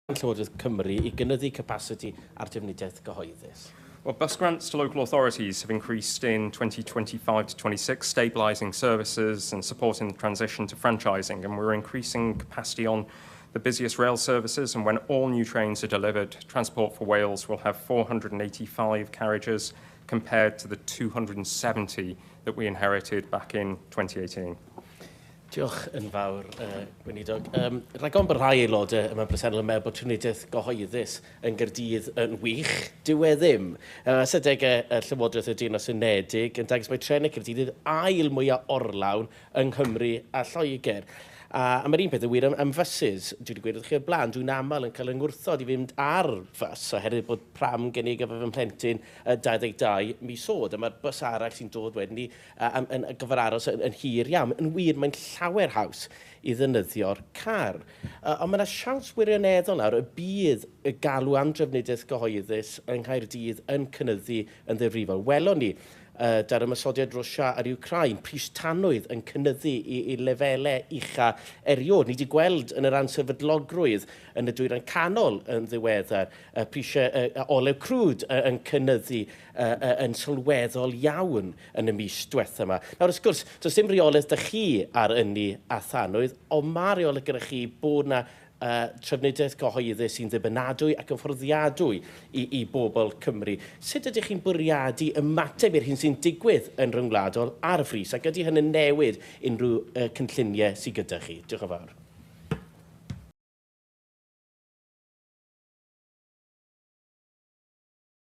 Llywodraeth Cymru i gynyddu capasiti ar drafnidiaeth gyhoeddus? Well, bus grants to local authorities have increased in 2025 to 26, stabilising services and supporting the transition to franchising. And we're increasing capacity on the busiest rail services. And when all new trains are delivered, Transport for Wales will have 485 carriages compared to the 270 that we inherited back in 2018. Diolch yn fawr, Gweinidog. Rhag ofn bod rhai aelodau yma'n bresennol yn meddwl bod trafnidiaeth gyhoeddus yng Nghaerdydd yn wych, dyw e ddim. Ystadegau y Llywodraeth y Deyrnas Unedig yn dangos mai trenau Caerdydd yw'r ail mwyaf orlawn yng Nghymru a Lloegr. A mae'r un peth yn wir am fysus. Dwi wedi gweud wrthych chi o'r blaen, dwi'n aml yn cael 'y ngwrthod i fynd ar fws oherwydd bod pram gen i gyfer fy mhlentyn 22 mis oed, a mae'r bws arall sy'n dod wedyn ni am, yn gyfer aros yn, yn hir iawn. Yn wir, mae'n llawer haws i ddefnyddio'r car. Ond mae yna siawns wirioneddol nawr y bydd y galw am drafnidiaeth gyhoeddus yng Nghaerdydd yn cynyddu yn ddifrifol. Welon ni da'r ymosodiad Rwsia ar Wcráin, pris tanwydd yn cynyddu i, i lefelau ucha eriod. Ni wedi gweld yn yr ansefydlogrwydd yn y Dwyrain Canol yn ddiweddar, y prisiau olew crwd yn cynyddu yn sylweddol iawn yn y mis diwetha yma. Nawr, wrth gwrs, does dim rheolaeth 'da chi ar ynni a thanwydd, ond mae rheolaeth gyda chi bod 'na trafnidiaeth gyhoeddus sy'n ddibynadwy ac yn fforddiadwy i, i bobl Cymru. Sut ydych chi'n bwriadu ymateb i'r hyn sy'n digwydd yn rhyngwladol ar frys, ac ydy hynny'n newid unrhyw cynlluniau sydd gyda chi? Diolch yn fawr.